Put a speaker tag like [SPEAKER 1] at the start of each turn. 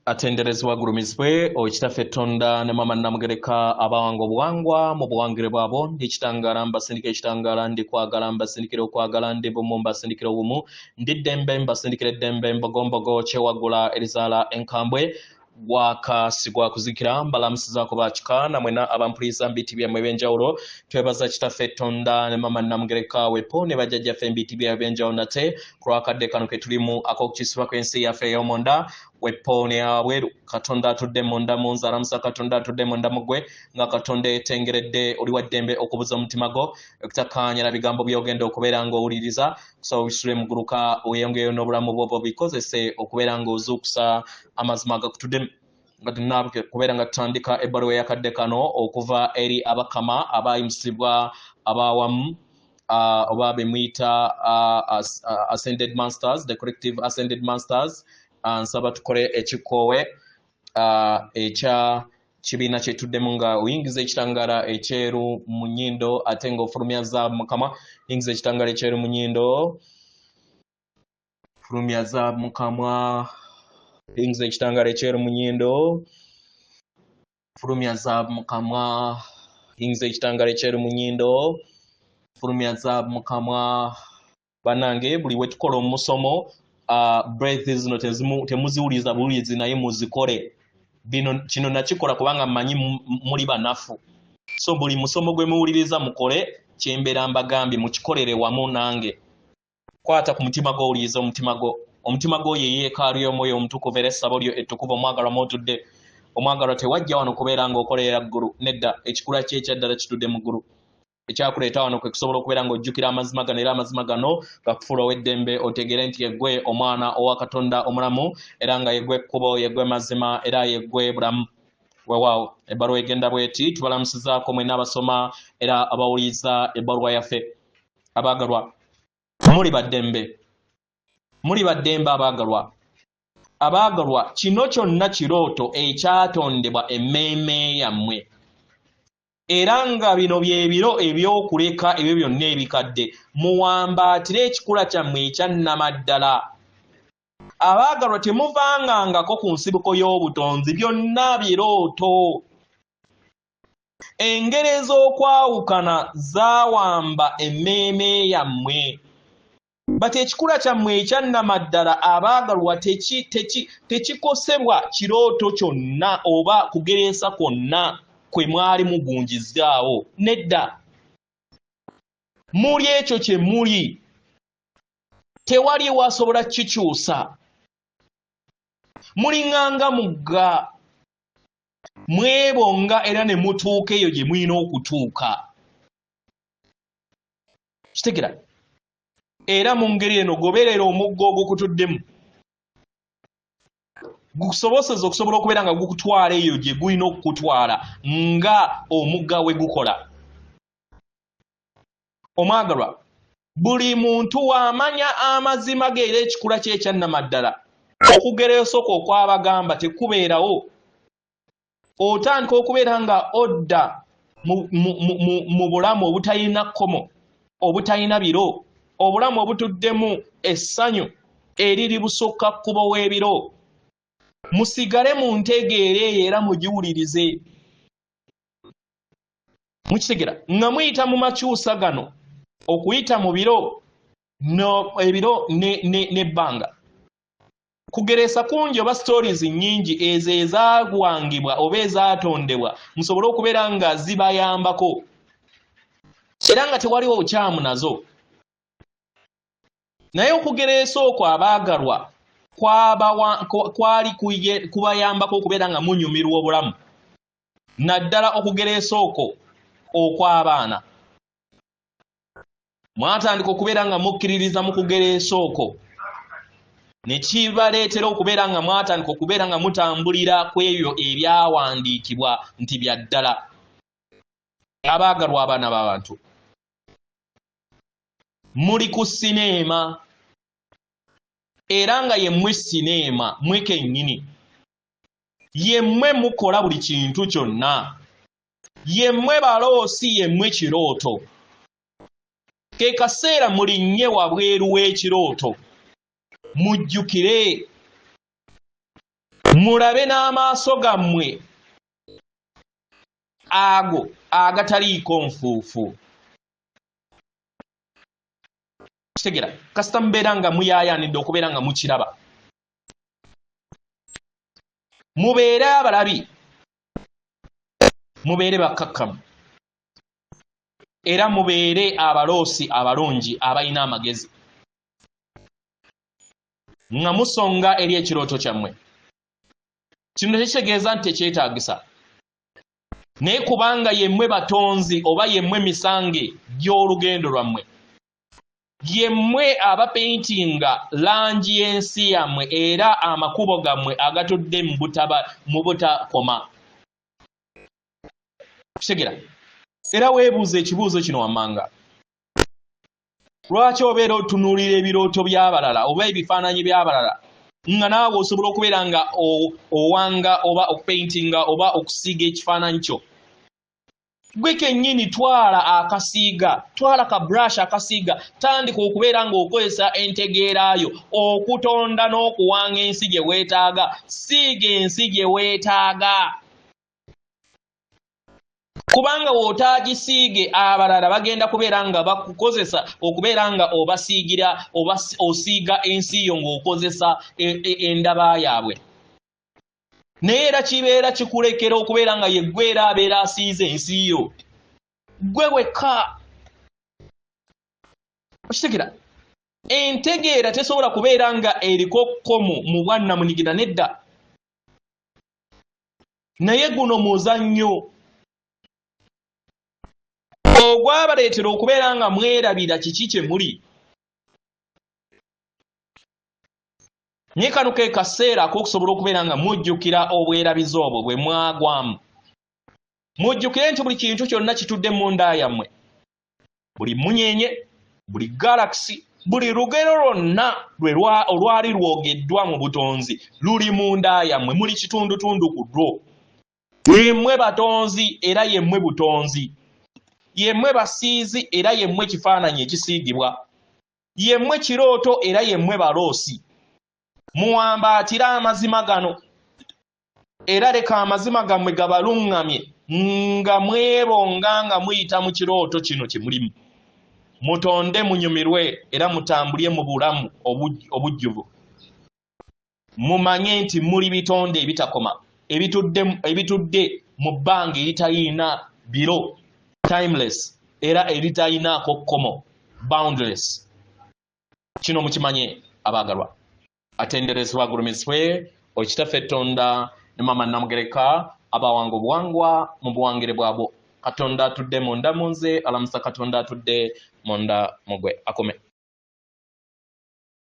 [SPEAKER 1] Atenderezebwa agulumizibwe oyo Kitaffe Tonda ne Maama Nnamugereka abawanga obuwangwa mu buwangire bwabwo. Ndi kitangaala mbasindikira ekitangaala, ndi kwagala mbasindikira okwagala, ndi bumu mbasindikira obumu, ndi ddembe mbasindikira eddembe, mbogombogo kyewaggula erizaala enkambwe, gwaka si gwa kuzikira. Mbalamusizaako bakika namwena abampuliriza mbiti byammwe ebyenjawulo. Twebaza Kitaffe Tonda ne Maama Nnamugereka wepo ne bajjajjaffe embiti byabwe ebyenjawulo nate ku lwakadde kano ke tulimu ak'okukyusibwa kw'ensi yaffe ey'omunda wepo ne wabweru. Katonda atudde munda mu nze alamusa Katonda atudde munda mu ggwe nga Katonda etengeredde oli wa ddembe okubuza omutima gwo okutakkaanya na bigambo by'ogenda okubeera ng'owuliriza kusaba obisule muguluka weeyongereyo n'obulamu bwo bikozese okubeera ng'ozuukusa amazima agakutuddemu. Nga tunaabuke kubeera nga tutandika ebbaluwa eyakadde kano okuva eri abakama abayimusibwa abawamu oba be muyita ascended masters, the collective ascended masters. Nsaba tukole ekikoowe ekya kibiina kyetuddemu nga oyingiza ekitangaala ekyeru mu nnyindo ate ng'ofulumya zaabu mu kamwa. Yingiza ekitangaala ekyeru mu nnyindo, fulumya zaabu mu kamwa. Yingiza ekitangaala ekyeru mu nnyindo, fulumya zaabu mu kamwa. Yingiza ekitangaala ekyeru mu nnyindo, fulumya zaabu mu kamwa. Bannange, buli we tukola omusomo, breath zino temuziwuliza buwulizi naye muzikole. Bino kino nakikola kubanga mmanyi muli banafu, so buli musomo gwe muwuliriza mukole kyembeera mbagambye, mukikolere wamu nange. Kwata ku mutima gwo, owulirize omutima gwo. Omutima gwo ye yeekaalu y'omwoyo omutukuvu era essabo lyo ettukuvu. Omwagalwa mw'otudde, omwagalwa, tewajja wano kubeera ng'okolerera ggulu, nedda. Ekikula kye ekyaddala kitudde mu ggulu. Ekyakuleeta wano kwe kusobola okubeera ng'ojjukira amazima gano, era amazima gano gakufuula ow'eddembe, otegeere nti yeggwe omwana owa Katonda omulamu, era nga yeggwe kkubo, yeggwe mazima, era yeggwe bulamu. Weewaawo, ebbaluwa egenda bweti: tubalamusizaako mwenna abasoma era abawuliriza ebbaluwa yaffe. Abaagalwa, muli baddembe, muli baddembe abaagalwa. Abaagalwa, kino kyonna kirooto ekyatondebwa emmeeme yammwe, era nga bino bye biro eby'okuleka ebyo byonna ebikadde, muwambaatire ekikula kyammwe ekyannamaddala. Abaagalwa, temuvangangako ku nsibuko y'obutonzi, byonna birooto. Engeri ez'okwawukana zaawamba emmeeme yammwe, bati ekikula kyammwe ekyannamaddala, abaagalwa, tekikosebwa kirooto kyonna oba kugereesa kwonna kwe mwali mugunjizaawo. Nedda, muli ekyo kye muli, tewali wasobola kikyusa. Muliŋŋanga mugga, mwebonga era ne mutuuka eyo gye mulina okutuuka. Kitegera? Era mu ngeri eno goberera omugga ogukutuddemu, gukusoboseza okusobola okubeera nga gukutwala eyo gye gulina okukutwala nga omugga we gukola. Omwagalwa, buli muntu w'amanya amazima ge era ekikula kye ekyannamaddala, okugereesa okwo okwabagamba tekubeerawo. Otandika okubeera nga odda mu bulamu obutalina kkomo, obutalina biro, obulamu obutuddemu essanyu eriri busukka kkubo w'ebiro. Musigale mu ntegeera eyo era mugiwulirize. Mukitegera nga muyita mu makyusa gano, okuyita mu biro no ebiro n'ebbanga, kugereesa kungi oba stories nnyingi ezo ezaagwangibwa oba ezaatondebwa musobole okubeera nga zibayambako, era nga tewaliwo bukyamu nazo. Naye okugereesa okwo, abaagalwa, kwali kubayambako okubeera nga munyumirwa obulamu, naddala okugereesa okwo okw'abaana. Mwatandika okubeera nga mukkiririza mu kugereesa okwo, ne kibaleetera okubeera nga mwatandika okubeera nga mutambulira ku ebyo ebyawandiikibwa nti bya ddala. Abaagalwa, abaana b'abantu, muli ku sineema, era nga yemmwe sineema mwe kennyini, yemmwe mukola buli kintu kyonna, yemmwe baloosi, yemmwe kirooto. Ke kaseera mulinnye wabweru w'ekirooto, mujjukire. Mulabe n'amaaso gammwe ago agataliiko nfuufu. Kitegera, kasita mubeera nga muyaayaanidde okubeera nga mukiraba. Mubeere abalabi, mubeere bakkakkamu, era mubeere abaloosi abalungi abalina amagezi nga musonga eri ekirooto kyammwe. Kino tekitegeeza nti tekyetaagisa, naye kubanga yemmwe batonzi oba yemmwe misange gy'olugendo lwammwe, yemmwe abapentinga langi y'ensi yammwe era amakubo gammwe agatudde mu butakoma. Kutegera, era weebuuza ekibuuzo kino wammanga: lwaki obeera otunuulira ebirooto by'abalala oba ebifaananyi by'abalala nga naawe osobola okubeera nga owanga oba okupaintinga oba okusiiga ekifaananyi kyo gwe kennyini? Twala akasiiga, twala ka brush akasiiga, tandika okubeera ng'okozesa entegeerayo okutonda n'okuwanga ensi gye weetaaga. Siiga ensi gye weetaaga, kubanga w'otaagisiige abalala bagenda kubeera nga bakukozesa okubeera nga obasiigira oba osiiga ensi yo ng'okozesa endaba yaabwe. Naye era kibeera kikulekera okubeera nga yeggwe era abeera asiize ensi yo gwe wekka. Okitegera, entegeera tesobola kubeera nga eriko kkomo mu bwannamunigina, nedda. Naye guno muzannyo ogwabaleetera okubeera nga mwerabira kiki kye muli. Naye kano ke kaseera ak'okusobola okubeera nga mujjukira obwerabizi obwo bwe mwagwamu. Mujjukire nti buli kintu kyonna kitudde mu nda yammwe, buli munyenye, buli galaxy, buli lugero lwonna olwali lwogeddwa mu butonzi luli mu nda yammwe. Muli kitundutundu ku lwo. Yemmwe batonzi era yemmwe butonzi, yemmwe basiizi era yemmwe kifaananyi ekisiigibwa, yemmwe kirooto era yemmwe baloosi. Muwambaatire amazima gano, era leka amazima gammwe gabaluŋŋamye nga mwebonga nga muyita mu kirooto kino kye mulimu. Mutonde, munyumirwe era mutambulye mu bulamu obujjuvu. Mumanye nti muli bitonde ebitakoma ebitudde mu bbanga eritalina biro, timeless, era eritalinaako kkomo, boundless. Kino mukimanye, abaagalwa. Atenderezebwa, agulumizibwe okitaffe Tonda ne Mama Namugereka, abawanga obuwangwa mu buwangire bwabwo. Katonda atudde munda mu nze alamusa Katonda atudde munda mugwe. Akome.